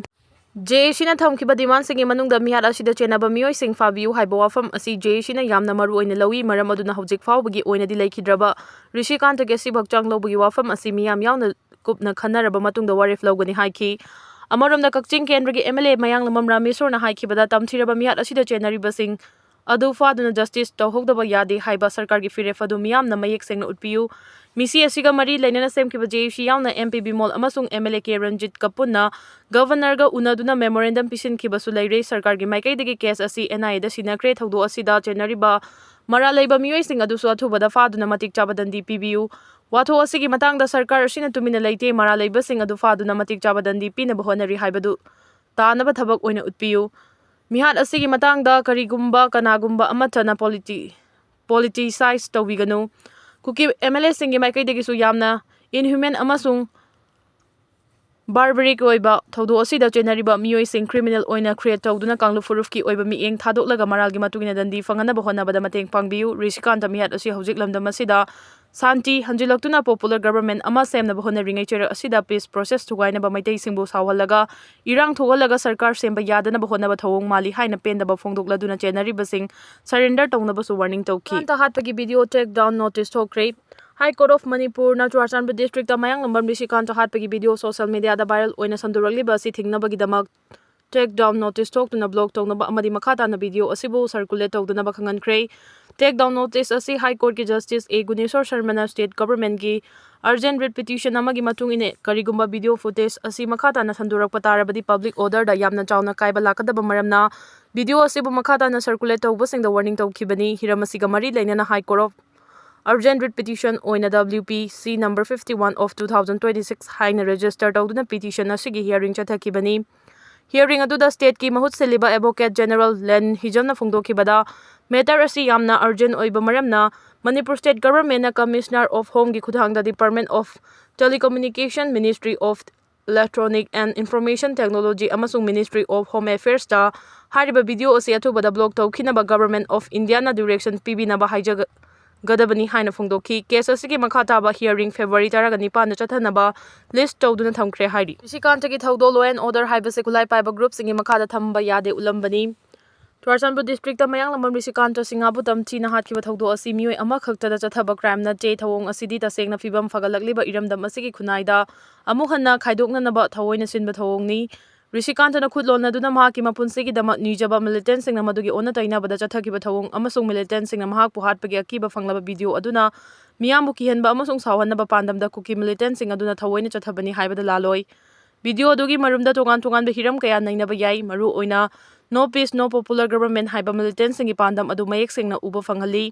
ꯖꯦ ꯑꯦ ꯁꯤꯅ ꯊꯝꯈꯤꯕ ꯗꯤꯃꯥꯟꯁꯤꯡꯒꯤ ꯃꯅꯨꯡꯗ ꯃꯤꯍꯥꯠ ꯑꯁꯤꯗ ꯆꯦꯟꯅꯕ ꯃꯤꯑꯣꯏꯁꯤꯡ ꯐꯥꯕꯤꯌꯨ ꯍꯥꯏꯕ ꯋꯥꯐꯝ ꯑꯁꯤ ꯖꯦ ꯑꯦ ꯁꯤꯅ ꯌꯥꯝꯅ ꯃꯔꯨ ꯑꯣꯏꯅ ꯂꯧꯏ꯫ ꯃꯔꯝ ꯑꯗꯨꯅ ꯍꯧꯖꯤꯛ ꯐꯥꯎꯕꯒꯤ ꯑꯣꯏꯅꯗꯤ ꯂꯩꯈꯤꯗ꯭ꯔꯕ ꯔꯤꯁꯤꯀꯥꯟꯇꯒꯤ ꯑꯁꯤꯕ ꯍꯛꯆꯥꯡ ꯂꯧꯕꯒꯤ ꯋꯥꯐꯝ ꯑꯁꯤ ꯃꯤꯌꯥꯝ ꯌꯥꯎꯅ ꯀꯨꯞꯅ ꯈꯟꯅꯔꯕ ꯃꯇꯨꯡꯗ ꯋꯥꯔꯦꯞ ꯂꯧꯒꯅꯤ ꯍꯥꯏꯈꯤ꯫ ꯑꯃꯔꯣꯝꯗ ꯀꯛꯆꯤꯡ ꯀꯦꯟꯗ꯭ꯔꯒꯤ ꯑꯦꯝ ꯑꯦꯜ ꯑꯦ ꯃꯌꯥꯡꯂꯝꯕꯝ ꯔꯥꯃꯦꯁꯣꯔꯅ ꯍꯥꯏꯈꯤꯕꯗ ꯇꯝꯊꯤꯔꯕ ꯃꯤꯍꯥꯠ ꯑꯁꯤꯗ ꯆꯦꯟꯅꯔꯤꯕꯁꯤꯡ ꯑꯗꯨ ꯐꯥꯗꯨꯅ ꯖꯁꯇꯤꯁ ꯇꯧꯍꯧꯗꯕ ꯌꯥꯗꯦ ꯍꯥꯏꯕ ꯁꯔꯀꯥꯔꯒꯤ ꯐꯤꯔꯦꯞ ꯑꯗꯨ ꯃꯤꯌꯥꯝꯅ ꯃꯌꯦꯛ ꯁꯦꯡꯅ ꯎꯠꯄꯤꯌꯨ꯫ ꯃꯤꯁꯤ ꯑꯁꯤꯒ ꯃꯔꯤ ꯂꯩꯅꯅ ꯁꯦꯝꯈꯤꯕ ꯖꯦ ꯑꯦ ꯁꯤ ꯌꯥꯎꯅ ꯑꯦꯝ ꯄꯤ ꯕꯤꯃꯣꯜ ꯑꯃꯁꯨꯡ ꯑꯦꯝ ꯑꯦꯜ ꯑꯦ ꯀꯦ ꯔꯟꯖꯤꯠꯀ ꯄꯨꯟꯅ ꯒꯚꯔꯅꯔꯒ ꯎꯅꯗꯨꯅ ꯃꯦꯃꯣꯔꯦꯟꯗꯝ ꯄꯤꯁꯤꯟꯈꯤꯕꯁꯨ ꯂꯩꯔꯦ꯫ ꯁꯔꯀꯥꯔꯒꯤ ꯃꯥꯏꯀꯩꯗꯒꯤ ꯀꯦꯁ ꯑꯁꯤ ꯑꯦꯟ ꯑꯥꯏ ꯑꯦꯗ ꯁꯤꯟꯅꯈ꯭ꯔꯦ꯫ ꯊꯧꯗꯣꯛ ꯑꯁꯤꯗ ꯆꯦꯟꯅꯔꯤꯕ ꯃꯔꯥꯜ ꯂꯩꯕ ꯃꯤꯑꯣꯏꯁꯤꯡ ꯑꯗꯨꯁꯨ ꯑꯊꯨꯕꯗ ꯐꯥꯗꯨꯅ ꯃꯇꯤꯛ ꯆꯥꯕ ꯗꯟꯗꯤ ꯄꯤꯕꯤꯌꯨ꯫ ꯋꯥꯊꯣꯛ ꯑꯁꯤꯒꯤ ꯃꯇꯥꯡꯗ ꯁꯔꯀꯥꯔ ꯑꯁꯤꯅ ꯇꯨꯃꯤꯟꯅ ꯂꯩꯇꯦ꯫ ꯃꯔꯥꯜ ꯂꯩꯕꯁꯤꯡ ꯑꯗꯨ ꯐꯥꯗꯨꯅ ꯃꯇꯤꯛ ꯆꯥꯕ ꯗꯟꯗꯤ ꯄꯤꯅꯕ ꯍꯣꯠꯅꯔꯤ ꯍꯥꯏꯕꯗꯨ ꯇꯥꯅꯕ ꯊꯕꯛ ꯑꯣꯏꯅ ꯎꯠꯄꯤꯌꯨ꯫ ꯃꯤꯍꯥꯠ ꯑꯁꯤꯒꯤ ꯃꯇꯥꯡꯗ ꯀꯔꯤꯒꯨꯝꯕ ꯀꯅꯥꯒꯨꯝꯕ ꯑꯃꯠꯇꯅ ꯄꯣꯂꯤꯇꯤ-, ꯄꯣꯂꯤꯇꯤꯁꯥꯏꯖ ꯇꯧꯕꯤꯒꯅꯨ꯫ ꯀꯨꯀꯤ ꯑꯦꯝ ꯑꯦꯜ ꯑꯦꯁꯤꯡꯒꯤ ꯃꯥꯏꯀꯩꯗꯒꯤꯁꯨ ꯌꯥꯝꯅ ꯏꯟꯍ꯭ꯌꯨꯃꯦꯟ ꯑꯃꯁꯨꯡ ꯕꯥꯔꯕꯔꯤꯛ ꯑꯣꯏꯕ ꯊꯧꯗꯣꯛ ꯑꯁꯤꯗ ꯆꯦꯟꯅꯔꯤꯕ ꯃꯤꯑꯣꯏꯁꯤꯡ ꯀ꯭ꯔꯤꯃꯤꯅꯦꯜ ꯑꯣꯏꯅ ꯀ꯭ꯔꯤꯌꯦꯠ ꯇꯧꯗꯨꯅ ꯀꯥꯡꯂꯨꯞ ꯐꯨꯔꯨꯞꯀꯤ ꯑꯣꯏꯕ ꯃꯤꯠꯌꯦꯡ ꯊꯥꯗꯣꯛꯂꯒ ꯃꯔꯥꯜꯒꯤ ꯃꯇꯨꯡ ꯏꯟꯅ ꯗꯟꯗꯤ ꯐꯪꯍꯟꯅꯕ ꯍꯣꯠꯅꯕꯗ ꯃꯇꯦꯡ ꯄꯥꯡꯕꯤꯌꯨ꯫ ꯔꯤꯁꯤꯀꯥꯟꯇ ꯃꯤꯍꯥꯠ ꯑꯁꯤ ꯍꯧꯖꯤꯛ ꯂꯝꯗꯝ ꯑꯁꯤꯗ ꯁꯥꯟꯇꯤ ꯍꯟꯖꯤꯜꯂꯛꯇꯨꯅ ꯄꯣꯄꯨꯂꯔ ꯒꯚꯔꯟꯃꯦꯟ ꯑꯃ ꯁꯦꯝꯅꯕ ꯍꯣꯠꯅꯔꯤꯉꯩ ꯆꯩꯔꯛ ꯑꯁꯤꯗ ꯄꯤꯁ ꯄ꯭ꯔꯣꯁꯦꯁ ꯊꯨꯒꯥꯏꯅꯕ ꯃꯩꯇꯩꯁꯤꯡꯕꯨ ꯁꯥꯎꯍꯜꯂꯒ ꯏꯔꯥꯡ ꯊꯣꯛꯍꯜꯂꯒ ꯁꯔꯀꯥꯔ ꯁꯦꯝꯕ ꯌꯥꯗꯅꯕ ꯍꯣꯠꯅꯕ ꯊꯧꯑꯣꯡ ꯃꯥꯜꯂꯤ ꯍꯥꯏꯅ ꯄꯦꯟꯗꯕ ꯐꯣꯡꯗꯣꯛꯂꯗꯨꯅ ꯆꯦꯟꯅꯔꯤꯕꯁꯤꯡ ꯁꯔꯦꯟꯗꯔ ꯇꯧꯅꯕꯁꯨ ꯋꯥꯔꯅꯤꯡ ꯇꯧꯈꯤ꯫ ꯀꯥꯟꯇ ꯍꯥꯠꯄꯒꯤ ꯚꯤꯗꯤꯑꯣ ꯇꯦꯛ ꯗꯥꯎꯟ ꯅꯣꯇꯤꯁ ꯊꯣꯛꯈ꯭ꯔꯦ꯫ ꯍꯥꯏ ꯀꯣꯔꯠ ꯑꯣꯐ ꯃꯅꯤꯄꯨꯔꯅ ꯆꯨꯔꯥꯆꯥꯟꯄꯨꯔ ꯗꯤꯁꯇ꯭ꯔꯤꯛꯇ ꯃꯌꯥꯡꯂꯝꯕꯝ ꯔꯤꯁꯤꯀꯥꯟꯇ ꯍꯥꯠꯄꯒꯤ ꯚꯤꯗꯤꯑꯣ ꯁꯣꯁꯤꯌꯦꯜ ꯃꯤꯗꯤꯌꯥꯗ ꯚꯥꯏꯔꯦꯜ ꯑꯣꯏꯅ ꯁꯟꯗꯣꯔꯛꯂꯤꯕ ꯑꯁꯤ ꯊꯤꯡꯅꯕꯒꯤꯗꯃꯛ ꯇꯦꯛ ꯗꯥꯎꯟ ꯅꯣꯇꯤꯁ ꯊꯣꯛꯇꯨꯅ ꯕ꯭ꯂꯣꯛ ꯇꯧꯅꯕ ꯑꯃꯗꯤ ꯃꯈꯥ ꯇꯥꯅ ꯚꯤꯗꯤꯑꯣ ꯑꯁꯤꯕꯨ ꯁꯔꯀꯨꯂꯦꯠ ꯇꯧꯗꯅꯕ ꯈꯪꯍꯟꯈ꯭ꯔꯦ꯫ Takedown notice ꯑꯁꯤ High Courtꯀꯤ Justice A Guneshor ꯁꯔꯃꯅ state governmentꯀꯤ urgent writ petition ꯑꯃꯒꯤ ꯃꯇꯨꯡ ꯏꯟꯅ, ꯀꯔꯤꯒꯨꯝꯕ video footage ꯑꯁꯤ ꯃꯈꯥ ꯇꯥꯅ ꯁꯟꯗꯣꯔꯛꯄ ꯇꯥꯔꯕꯗꯤ public orderꯗ ꯌꯥꯝꯅ ꯆꯥꯎꯅ ꯀꯥꯏꯕ ꯂꯥꯛꯀꯗꯕ ꯃꯔꯝꯅ video ꯑꯁꯤꯕꯨ ꯃꯈꯥ ꯇꯥꯅ circulate ꯇꯧꯕꯁꯤꯡꯗ warning ꯇꯧꯈꯤꯕꯅꯤ꯫ ꯍꯤꯔꯝ ꯑꯁꯤꯒ ꯃꯔꯤ ꯂꯩꯅꯅ High Court of Urgent Writ Petition ꯑꯣꯏꯅ W P C number fifty one of two thousand twenty six ꯍꯥꯏꯅ register ꯇꯧꯗꯨꯅ petition ꯑꯁꯤꯒꯤ hearing ꯆꯠꯊꯈꯤꯕꯅꯤ꯫ Hearing ꯑꯗꯨꯗ stateꯀꯤ ꯃꯍꯨꯠ ꯁꯤꯜꯂꯤꯕ Advocate General ꯂꯦꯟ ꯍꯤꯖꯝꯅ ꯐꯣꯡꯗꯣꯛꯈꯤꯕꯗ, matter ꯑꯁꯤ ꯌꯥꯝꯅ urgent ꯑꯣꯏꯕ ꯃꯔꯝꯅ Manipur state governmentꯅ Commissioner of Homeꯒꯤ ꯈꯨꯠꯊꯥꯡꯗ Department of Telecommunication, Ministry of Electronic and Information Technology ꯑꯃꯁꯨꯡ Ministry of Home Affairsꯇ ꯍꯥꯏꯔꯤꯕ video ꯑꯁꯤ ꯑꯊꯨꯕꯗ block ꯇꯧꯈꯤꯅꯕ Government of Indiaꯅ direction ꯄꯤꯕꯤꯅꯕ ꯍꯥꯏꯖꯒꯗꯕꯅꯤ ꯍꯥꯏꯅ ꯐꯣꯡꯗꯣꯛꯈꯤ꯫ Case ꯑꯁꯤꯒꯤ ꯃꯈꯥ ꯇꯥꯕ hearing February ꯇꯔꯥꯒ ꯅꯤꯄꯥꯟꯗ ꯆꯠꯊꯅꯕ list ꯇꯧꯗꯨꯅ ꯊꯝꯈ꯭ꯔꯦ ꯍꯥꯏꯔꯤ꯫ ꯅꯤꯁꯤꯀꯥꯟꯇꯒꯤ ꯊꯧꯗꯣꯛ law and order ꯍꯥꯏꯕꯁꯤ ꯈꯨꯠꯂꯥꯏ ꯄꯥꯏꯕ groupꯁꯤꯡꯒꯤ ꯃꯈꯥꯗ ꯊꯝꯕ ꯌꯥꯗꯦ ꯎꯠꯂꯝꯕꯅꯤ꯫ ꯆꯨꯔꯥꯆꯥꯟꯄꯨꯔ districtꯇ ꯃꯌꯥꯡꯂꯝꯕꯝ ꯅꯤꯁꯤꯀꯥꯟꯇ ꯁꯤꯡꯍꯕꯨ ꯇꯝꯊꯤꯅ ꯍꯥꯠꯈꯤꯕ ꯊꯧꯗꯣꯛ ꯑꯁꯤ ꯃꯤꯑꯣꯏ ꯑꯃꯈꯛꯇꯗ ꯆꯠꯊꯕ crime ꯅꯠꯇꯦ꯫ ꯊꯧꯑꯣꯡ ꯑꯁꯤꯗꯤ ꯇꯁꯦꯡꯅ ꯐꯤꯕꯝ ꯐꯒꯠꯂꯛꯂꯤꯕ ꯏꯔꯝꯗꯝ ꯑꯁꯤꯒꯤ ꯈꯨꯟꯅꯥꯏꯗ ꯑꯃꯨꯛ ꯍꯟꯅ ꯈꯥꯏꯗꯣꯛꯅꯅꯕ ꯊꯑꯣꯏꯅ ꯁꯤꯟꯕ ꯊꯧꯑꯣꯡꯅꯤ꯫ ꯅꯤꯁꯤꯀꯥꯟꯇꯅ ꯈꯨꯠ ꯂꯣꯟꯅꯗꯨꯅ ꯃꯍꯥꯛꯀꯤ ꯃꯄꯨꯟꯁꯤꯒꯤꯗꯃꯛ ꯅꯤꯖꯕ militantꯁꯤꯡꯅ ꯃꯗꯨꯒꯤ ꯑꯣꯟꯅ ꯇꯩꯅꯕꯗ ꯆꯠꯊꯈꯤꯕ ꯊꯧꯑꯣꯡ ꯑꯃꯁꯨꯡ militantꯁꯤꯡꯅ ꯃꯍꯥꯛꯄꯨ ꯍꯥꯠꯄꯒꯤ ꯑꯀꯤꯕ ꯐꯪꯂꯕ video ꯑꯗꯨꯅ ꯃꯤꯌꯥꯝꯕꯨ ꯀꯤꯍꯟꯕ ꯑꯃꯁꯨꯡ ꯁꯥꯎꯍꯟꯅꯕ ꯄꯥꯟꯗꯝꯗ ꯀꯨꯀꯤ militantꯁꯤꯡ ꯑꯗꯨꯅ ꯊꯑꯣꯏꯅ ꯆꯠꯊꯕꯅꯤ ꯍꯥꯏꯕꯗ ꯂꯥꯜꯂꯣꯏ꯫ Video ꯑꯗꯨꯒꯤ ꯃꯔꯨꯝꯗ ꯇꯣꯉꯥꯟ ꯇꯣꯉꯥꯟꯕ ꯍꯤꯔꯝ ꯀꯌꯥ ꯅꯩꯅꯕ ꯌꯥꯏ, ꯃꯔꯨ ꯑꯣꯏꯅ "No peace, no popular government" ꯍꯥꯏꯕ militantꯁꯤꯡꯒꯤ ꯄꯥꯟꯗꯝ ꯑꯗꯨ ꯃꯌꯦꯛ ꯁꯦꯡꯅ ꯎꯕ ꯐꯪꯍꯜꯂꯤ꯫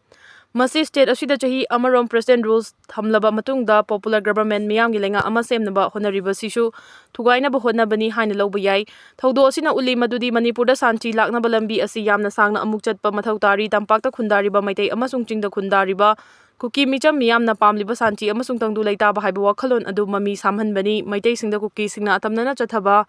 ꯃꯁꯤ state ꯑꯁꯤꯗ ꯆꯍꯤ ꯑꯃꯔꯣꯝ President rules ꯊꯝꯂꯕ ꯃꯇꯨꯡꯗ popular government, ꯃꯤꯌꯥꯝꯒꯤ ꯂꯩꯉꯥꯛ ꯑꯃ ꯁꯦꯝꯅꯕ ꯍꯣꯠꯅꯔꯤꯕꯁꯤꯁꯨ ꯊꯨꯒꯥꯏꯅꯕ ꯍꯣꯠꯅꯕꯅꯤ ꯍꯥꯏꯅ ꯂꯧꯕ ꯌꯥꯏ꯫ ꯊꯧꯗꯣꯛ ꯑꯁꯤꯅ ꯎꯠꯂꯤ ꯃꯗꯨꯗꯤ ꯃꯅꯤꯄꯨꯔꯗ ꯁꯥꯟꯇꯤ ꯂꯥꯛꯅꯕ ꯂꯝꯕꯤ ꯑꯁꯤ ꯌꯥꯝꯅ ꯁꯥꯡꯅ ꯑꯃꯨꯛ ꯆꯠꯄ ꯃꯊꯧ ꯇꯥꯔꯤ꯫ ꯇꯝꯄꯥꯛꯇ ꯈꯨꯟꯗꯥꯔꯤꯕ ꯃꯩꯇꯩ ꯑꯃꯁꯨꯡ ꯆꯤꯡꯗ ꯈꯨꯟꯗꯥꯔꯤꯕ ꯀꯨꯀꯤ ꯃꯤꯆꯝ ꯃꯤꯌꯥꯝꯅ ꯄꯥꯝꯂꯤꯕ ꯁꯥꯟꯇꯤ ꯑꯃꯁꯨꯡ ꯇꯪꯗꯨ ꯂꯩꯇꯥꯕ ꯍꯥꯏꯕ ꯋꯥꯈꯜꯂꯣꯟ ꯑꯗꯨ ꯃꯃꯤ ꯁꯥꯝꯍꯟꯕꯅꯤ꯫ ꯃꯩꯇꯩꯁꯤꯡꯗ ꯀꯨꯀꯤꯁꯤꯡꯅ ꯑꯇꯝꯅꯅ ꯆꯠꯊꯕ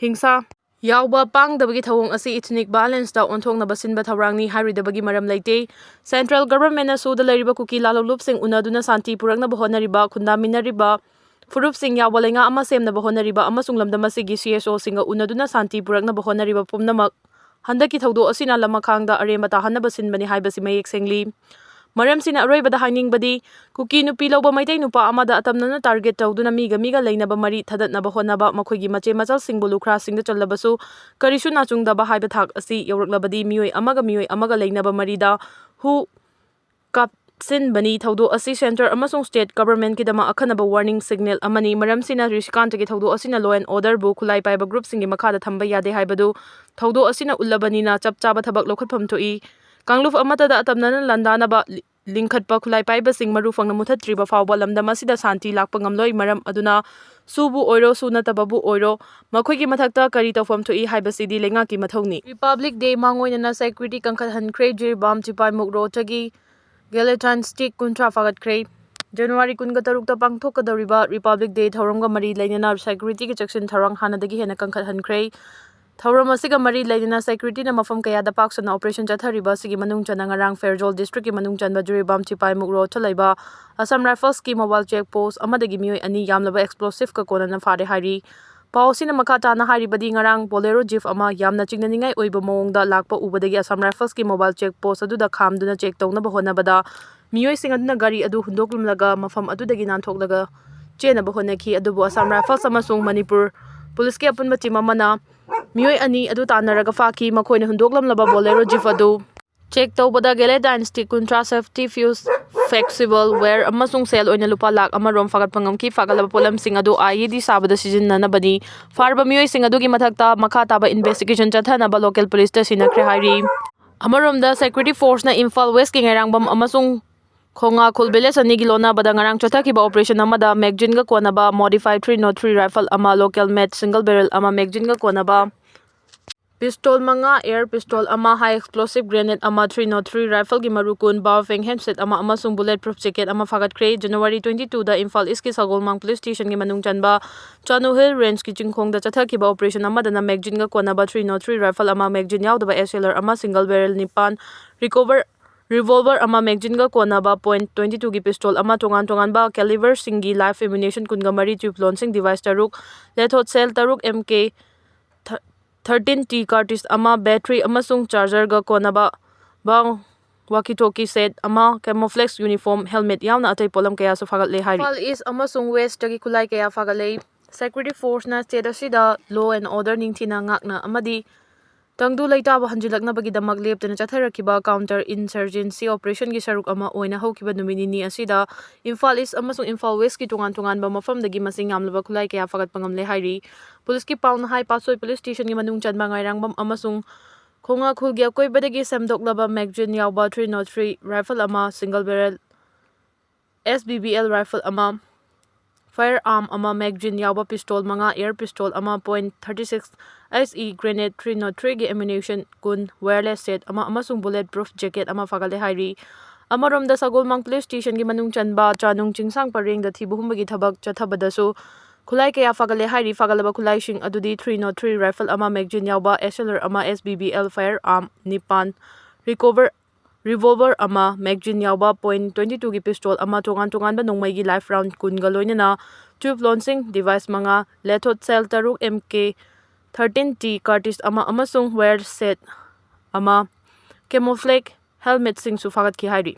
ꯍꯤꯡꯁꯥ ꯌꯥꯎꯕ ꯄꯥꯡꯗꯕꯒꯤ ꯊꯧꯑꯣꯡ ꯑꯁꯤ ethnic violenceꯇ ꯑꯣꯟꯊꯣꯛꯅꯕ ꯁꯤꯟꯕ ꯊꯧꯔꯥꯡꯅꯤ ꯍꯥꯏꯔꯣꯏꯗꯕꯒꯤ ꯃꯔꯝ ꯂꯩꯇꯦ꯫ Central governmentꯅ ꯁꯨꯗ ꯂꯩꯔꯤꯕ ꯀꯨꯀꯤ ꯂꯥꯂꯣꯡꯂꯨꯞꯁꯤꯡ ꯎꯅꯗꯨꯅ ꯁꯥꯟꯇꯤ ꯄꯨꯔꯛꯅꯕ ꯍꯣꯠꯅꯔꯤꯕ, ꯈꯨꯟꯗꯥꯃꯤꯟꯅꯔꯤꯕ ꯐꯨꯔꯨꯞꯁꯤꯡ ꯌꯥꯎꯕ ꯂꯩꯉꯥꯛ ꯑꯃ ꯁꯦꯝꯅꯕ ꯍꯣꯠꯅꯔꯤꯕ ꯑꯃꯁꯨꯡ ꯂꯝꯗꯝ ꯑꯁꯤꯒꯤ C S Oꯁꯤꯡꯒ ꯎꯅꯗꯨꯅ ꯁꯥꯟꯇꯤ ꯄꯨꯔꯛꯅꯕ ꯍꯣꯠꯅꯔꯤꯕ ꯄꯨꯝꯅꯃꯛ ꯍꯟꯗꯛꯀꯤ ꯊꯧꯗꯣꯛ ꯑꯁꯤꯅ ꯂꯃꯈꯥꯡꯗ ꯑꯔꯦꯝꯕ ꯇꯥꯍꯟꯅꯕ ꯁꯤꯟꯕꯅꯤ ꯍꯥꯏꯕꯁꯤ ꯃꯌꯦꯛ ꯁꯦꯡꯂꯤ꯫ ꯃꯔꯝꯁꯤꯅ ꯑꯔꯣꯏꯕꯗ ꯍꯥꯏꯅꯤꯡꯕꯗꯤ, ꯀꯨꯀꯤ ꯅꯨꯄꯤ ꯂꯧꯕ ꯃꯩꯇꯩ ꯅꯨꯄꯥ ꯑꯃꯗ ꯑꯇꯝꯅꯅ target ꯇꯧꯗꯨꯅ ꯃꯤꯒ ꯃꯤꯒ ꯂꯩꯅꯕ ꯃꯔꯤ ꯊꯗꯠꯅꯕ ꯍꯣꯠꯅꯕ, ꯃꯈꯣꯏꯒꯤ ꯃꯆꯦ ꯃꯆꯜꯁꯤꯡꯕꯨ ꯂꯨꯈ꯭ꯔꯥꯁꯤꯡꯗ ꯆꯜꯂꯕꯁꯨ ꯀꯔꯤꯁꯨ ꯅꯥꯆꯨꯡꯗꯕ ꯍꯥꯏꯕ ꯊꯥꯛ ꯑꯁꯤ ꯌꯧꯔꯛꯂꯕꯗꯤ ꯃꯤꯑꯣꯏ ꯑꯃꯒ ꯃꯤꯑꯣꯏ ꯑꯃꯒ ꯂꯩꯅꯕ ꯃꯔꯤꯗ ꯍꯨ ꯀꯥꯞꯁꯤꯟꯕꯅꯤ꯫ ꯊꯧꯗꯣꯛ ꯑꯁꯤ centre ꯑꯃꯁꯨꯡ state governmentꯀꯤꯗꯃꯛ ꯑꯈꯟꯅꯕ warning signal ꯑꯃꯅꯤ꯫ ꯃꯔꯝꯁꯤꯅ ꯔꯤꯁꯤꯀꯥꯟꯇꯒꯤ ꯊꯧꯗꯣꯛ ꯑꯁꯤꯅ law and orderꯕꯨ ꯈꯨꯠꯂꯥꯏ ꯄꯥꯏꯕ groupꯁꯤꯡꯒꯤ ꯃꯈꯥꯗ ꯊꯝꯕ ꯌꯥꯗꯦ ꯍꯥꯏꯕꯗꯨ ꯊꯧꯗꯣꯛ ꯑꯁꯤꯅ ꯎꯠꯂꯕꯅꯤꯅ ꯆꯞ ꯆꯥꯕ ꯊꯕꯛ ꯂꯧꯈꯠꯐꯝ ꯊꯣꯛꯏ꯫ ꯀꯥꯡꯂꯨꯞ ꯑꯃꯠꯇꯗ ꯑꯇꯝꯅꯅ ꯂꯥꯟꯗꯥꯅꯕ ꯂꯤ-, ꯂꯤꯡꯈꯠꯄ ꯈꯨꯠꯂꯥꯏ ꯄꯥꯏꯕꯁꯤꯡ ꯃꯔꯨ ꯐꯪꯅ ꯃꯨꯊꯠꯇ꯭ꯔꯤꯕ ꯐꯥꯎꯕ ꯂꯝꯗꯝ ꯑꯁꯤꯗ ꯁꯥꯟꯇꯤ ꯂꯥꯛꯄ ꯉꯝꯂꯣꯏ꯫ ꯃꯔꯝ ꯑꯗꯨꯅ ꯁꯨꯕꯨ ꯑꯣꯏꯔꯣ, ꯁꯨ ꯅꯠꯇꯕꯕꯨ ꯑꯣꯏꯔꯣ, ꯃꯈꯣꯏꯒꯤ ꯃꯊꯛꯇ ꯀꯔꯤ ꯇꯧꯐꯝ ꯊꯣꯛꯏ ꯍꯥꯏꯕꯁꯤꯗꯤ ꯂꯩꯉꯥꯛꯀꯤ ꯃꯊꯧꯅꯤ꯫ Republic Day ꯃꯥꯡꯑꯣꯏꯅꯅ security ꯀꯟꯈꯠꯍꯟꯈ꯭ꯔꯦ꯫ ꯖꯤꯔꯤꯕꯥꯝ ꯆꯤꯄꯥꯏꯃꯨꯛ ꯔꯣꯗꯇꯒꯤ Gallatin Stick ꯀꯨꯟꯊ꯭ꯔꯥ ꯐꯥꯒꯠꯈ꯭ꯔꯦ꯫ ꯖꯅꯋꯥꯔꯤ ꯀꯨꯟꯒ ꯇꯔꯨꯛꯇ ꯄꯥꯡꯊꯣꯛꯀꯗꯧꯔꯤꯕ Republic Day ꯊꯧꯔꯝꯒ ꯃꯔꯤ ꯂꯩꯅꯅ securityꯒꯤ ꯆꯦꯛꯁꯤꯟ ꯊꯧꯔꯥꯡ ꯍꯥꯟꯅꯗꯒꯤ ꯍꯦꯟꯅ ꯀꯟꯈꯠꯍꯟꯈ꯭ꯔꯦ꯫ ꯊꯧꯔꯝ ꯑꯁꯤꯒ ꯃꯔꯤ ꯂꯩꯅꯅ securityꯅ ꯃꯐꯝ ꯀꯌꯥꯗ ꯄꯥꯛ ꯁꯟꯅ operation ꯆꯠꯊꯔꯤꯕ ꯑꯁꯤꯒꯤ ꯃꯅꯨꯡ ꯆꯟꯅ ꯉꯔꯥꯡ ꯐꯦꯔꯖꯣꯜ districtꯀꯤ ꯃꯅꯨꯡ ꯆꯟꯕ ꯖꯤꯔꯤꯕꯥꯝ ꯆꯤꯄꯥꯏꯃꯨꯛ ꯔꯣꯗꯇ ꯂꯩꯕ Assam Riflesꯀꯤ mobile check post ꯑꯃꯗꯒꯤ ꯃꯤꯑꯣꯏ ꯑꯅꯤ ꯌꯥꯝꯂꯕ explosiveꯀ ꯀꯣꯟꯅꯅ ꯐꯥꯔꯦ ꯍꯥꯏꯔꯤ꯫ ꯄꯥꯎ ꯑꯁꯤꯅ ꯃꯈꯥ ꯇꯥꯅ ꯍꯥꯏꯔꯤꯕꯗꯤ, ꯉꯔꯥꯡ Bolero Jeep ꯑꯃ ꯌꯥꯝꯅ ꯆꯤꯡꯅꯅꯤꯡꯉꯥꯏ ꯑꯣꯏꯕ ꯃꯑꯣꯡꯗ ꯂꯥꯛꯄ ꯎꯕꯗꯒꯤ Assam Riflesꯀꯤ mobile check post ꯑꯗꯨꯗ ꯈꯥꯝꯗꯨꯅ check ꯇꯧꯅꯕ ꯍꯣꯠꯅꯕꯗ ꯃꯤꯑꯣꯏꯁꯤꯡ ꯑꯗꯨꯅ ꯒꯥꯔꯤ ꯑꯗꯨ ꯍꯨꯟꯗꯣꯛꯂꯝꯂꯒ ꯃꯐꯝ ꯑꯗꯨꯗꯒꯤ ꯅꯥꯟꯊꯣꯛꯂꯒ ꯆꯦꯟꯅꯕ ꯍꯣꯠꯅꯈꯤ꯫ ꯑꯗꯨꯕꯨ Assam Rifles ꯑꯃꯁꯨꯡ ꯃꯅꯤꯄꯨꯔ ꯄꯨꯂꯤꯁꯀꯤ ꯑꯄꯨꯟꯕ team ꯑꯃꯅ ꯃꯤꯑꯣꯏ ꯑꯅꯤ ꯑꯗꯨ ꯇꯥꯟꯅꯔꯒ ꯐꯥꯈꯤ꯫ ꯃꯈꯣꯏꯅ ꯍꯨꯟꯗꯣꯛꯂꯝꯂꯕ Bolero Jeep ꯑꯗꯨ check ꯇꯧꯕꯗ Gallatin Stick ꯀꯨꯟꯊ꯭ꯔꯥ, safety fuse, flexible wire ꯑꯃꯁꯨꯡ ꯁꯦꯜ ꯑꯣꯏꯅ ꯂꯨꯄꯥ ꯂꯥꯈ ꯑꯃ ꯔꯣꯝ ꯐꯥꯒꯠꯄ ꯉꯝꯈꯤ꯫ ꯐꯥꯒꯠꯂꯕ ꯄꯣꯠꯂꯝꯁꯤꯡ ꯑꯗꯨ IED ꯁꯥꯕꯗ ꯁꯤꯖꯤꯟꯅꯅꯕꯅꯤ꯫ ꯐꯥꯔꯕ ꯃꯤꯑꯣꯏꯁꯤꯡ ꯑꯗꯨꯒꯤ ꯃꯊꯛꯇ ꯃꯈꯥ ꯇꯥꯕ investigation ꯆꯠꯊꯅꯕ local ꯄꯨꯂꯤꯁꯇ ꯁꯤꯟꯅꯈ꯭ꯔꯦ ꯍꯥꯏꯔꯤ꯫ ꯑꯃꯔꯣꯝꯗ, security forceꯅ ꯏꯝꯐꯥꯜ Westꯀꯤ ꯉꯩꯔꯥꯡꯕꯝ ꯑꯃꯁꯨꯡ ꯈꯣꯡꯉꯥꯈꯨꯜ village ꯑꯅꯤꯒꯤ ꯂꯣꯟꯅꯕꯗ ꯉꯔꯥꯡ ꯆꯠꯊꯈꯤꯕ operation ꯑꯃꯗ magazineꯒ ꯀꯣꯟꯅꯕ modified three nought three rifle ꯑꯃ, local made single barrel ꯑꯃ, magazineꯒ ꯀꯣꯟꯅꯕ pistol ꯃꯉꯥ, air pistol ꯑꯃ, high explosive grenade ꯑꯃ, three nought three rifleꯒꯤ ꯃꯔꯨ ꯀꯨꯟ, Baofeng handset ꯑꯃ ꯑꯃꯁꯨꯡ bullet proof jacket ꯑꯃ ꯐꯥꯒꯠꯈ꯭ꯔꯦ꯫ ꯖꯅꯋꯥꯔꯤ twenty twoꯗ ꯏꯝꯐꯥꯜ Eastꯀꯤ ꯁꯒꯣꯜꯃꯥꯡ police stationꯒꯤ ꯃꯅꯨꯡ ꯆꯟꯕ ꯆꯥꯅꯨ Hill Rangeꯀꯤ ꯆꯤꯡꯈꯣꯡꯗ ꯆꯠꯊꯈꯤꯕ operation ꯑꯃꯗꯅ magazineꯒ ꯀꯣꯟꯅꯕ three nought three rifle ꯑꯃ, magazine ꯌꯥꯎꯗꯕ SLR ꯑꯃ, single barrel ꯅꯤꯄꯥꯟ, recover revolver ꯑꯃ, magazineꯒ ꯀꯣꯟꯅꯕ point twenty twoꯒꯤ pistol ꯑꯃ, ꯇꯣꯉꯥꯟ ꯇꯣꯉꯥꯟꯕ caliberꯁꯤꯡꯒꯤ live ammunition ꯀꯨꯟꯒ ꯃꯔꯤ, ꯇ꯭ꯌꯨꯕꯂꯣꯟꯁꯤꯡ, device ꯇꯔꯨꯛ, lithoid shell ꯇꯔꯨꯛ, MK thirteen T cartridge ꯑꯃ, battery ꯑꯃꯁꯨꯡ chargerꯒ ꯀꯣꯟꯅꯕ ꯕꯥꯎ-, walkie-talkie set ꯑꯃ, camouflage uniform, helmet ꯌꯥꯎꯅ ꯑꯇꯩ ꯄꯣꯠꯂꯝ ꯀꯌꯥꯁꯨ ꯐꯥꯒꯠꯂꯦ ꯍꯥꯏꯔꯤ꯫ ꯏꯝꯐꯥꯜ ꯏꯁ ꯑꯃꯁꯨꯡ ꯋꯦꯁꯇꯒꯤ ꯈꯨꯠꯂꯥꯏ ꯀꯌꯥ ꯐꯥꯒꯠꯂꯦ꯫ Security forceꯅ state ꯑꯁꯤꯗ law and order ꯅꯤꯡꯊꯤꯅ ꯉꯥꯛꯅ ꯑꯃꯗꯤ ꯇꯪꯗꯨ ꯂꯩꯇꯥꯕ ꯍꯟꯖꯤꯜꯂꯛꯅꯕꯒꯤꯗꯃꯛ ꯂꯦꯞꯇꯅ ꯆꯠꯊꯔꯛꯈꯤꯕ counter insurgency operationꯒꯤ ꯁꯔꯨꯛ ꯑꯃ ꯑꯣꯏꯅ ꯍꯧꯈꯤꯕ ꯅꯨꯃꯤꯠ ꯅꯤꯅꯤ ꯑꯁꯤꯗ ꯏꯝꯐꯥꯜ ꯏꯁ ꯑꯃꯁꯨꯡ ꯏꯝꯐꯥꯜ ꯋꯦꯁꯀꯤ ꯇꯣꯉꯥꯟ ꯇꯣꯉꯥꯟꯕ ꯃꯐꯝꯗꯒꯤ ꯃꯁꯤꯡ ꯌꯥꯝꯂꯕ ꯈꯨꯠꯂꯥꯏ ꯀꯌꯥ ꯐꯥꯒꯠꯄ ꯉꯝꯂꯦ ꯍꯥꯏꯔꯤ꯫ ꯄꯨꯂꯤꯁꯀꯤ ꯄꯥꯎꯅ ꯍꯥꯏ, ꯄꯥꯠꯁꯣꯏ ꯄꯨꯂꯤꯁ ꯁ꯭ꯇꯦꯁꯟꯒꯤ ꯃꯅꯨꯡ ꯆꯟꯕ ꯉꯥꯏꯔꯥꯡꯕꯝ ꯑꯃꯁꯨꯡ ꯈꯣꯡꯉꯥꯈꯨꯜꯒꯤ ꯑꯀꯣꯏꯕꯗꯒꯤ ꯁꯦꯝꯗꯣꯛꯂꯕ magazine ꯌꯥꯎꯕ three not three rifle ꯑꯃ, single barrel S B B L rifle ꯑꯃ, firearm ꯑꯃ, magazine ꯌꯥꯎꯕ pistol ꯃꯉꯥ, air pistol ꯑꯃ, point thirty six S E grenade, three not threeꯒꯤ ammunition ꯀꯨꯟ, wireless set ꯑꯃ ꯑꯃꯁꯨꯡ bullet proof jacket ꯑꯃ ꯐꯥꯒꯠꯂꯦ ꯍꯥꯏꯔꯤ꯫ ꯑꯃꯔꯣꯝꯗ ꯁꯒꯣꯜꯕꯟ ꯄꯨꯂꯤꯁ ꯁ꯭ꯇꯦꯁꯟꯒꯤ ꯃꯅꯨꯡ ꯆꯟꯕ ꯆꯥꯅꯨꯡ ꯆꯤꯡꯁꯥꯡ ꯄꯔꯦꯡꯗ ꯊꯤꯕ ꯍꯨꯝꯕꯒꯤ ꯊꯕꯛ ꯆꯠꯊꯕꯗꯁꯨ ꯈꯨꯠꯂꯥꯏ ꯀꯌꯥ ꯐꯥꯒꯠꯂꯦ ꯍꯥꯏꯔꯤ꯫ ꯐꯥꯒꯠꯂꯕ ꯈꯨꯠꯂꯥꯏꯁꯤꯡ ꯑꯗꯨꯗꯤ three not three rifle ꯑꯃ, magazine ꯌꯥꯎꯕ S L R ꯑꯃ, S B B L firearm ꯅꯤꯄꯥꯟ, recover revolver ꯑꯃ, magazine ꯌꯥꯎꯕ point twenty twoꯒꯤ pistol ꯑꯃ, ꯇꯣꯉꯥꯟ ꯇꯣꯉꯥꯟꯕ ꯅꯣꯡꯃꯩꯒꯤ live round ꯀꯨꯟꯒ ꯂꯣꯏꯅꯅ tube launching device ꯃꯉꯥ, launcher shell ꯇꯔꯨꯛ, M K thirteen T cartridge ꯑꯃ ꯑꯃꯁꯨꯡ wire set ꯑꯃ, camouflage helmetꯁꯤꯡꯁꯨ ꯐꯥꯒꯠꯈꯤ ꯍꯥꯏꯔꯤ꯫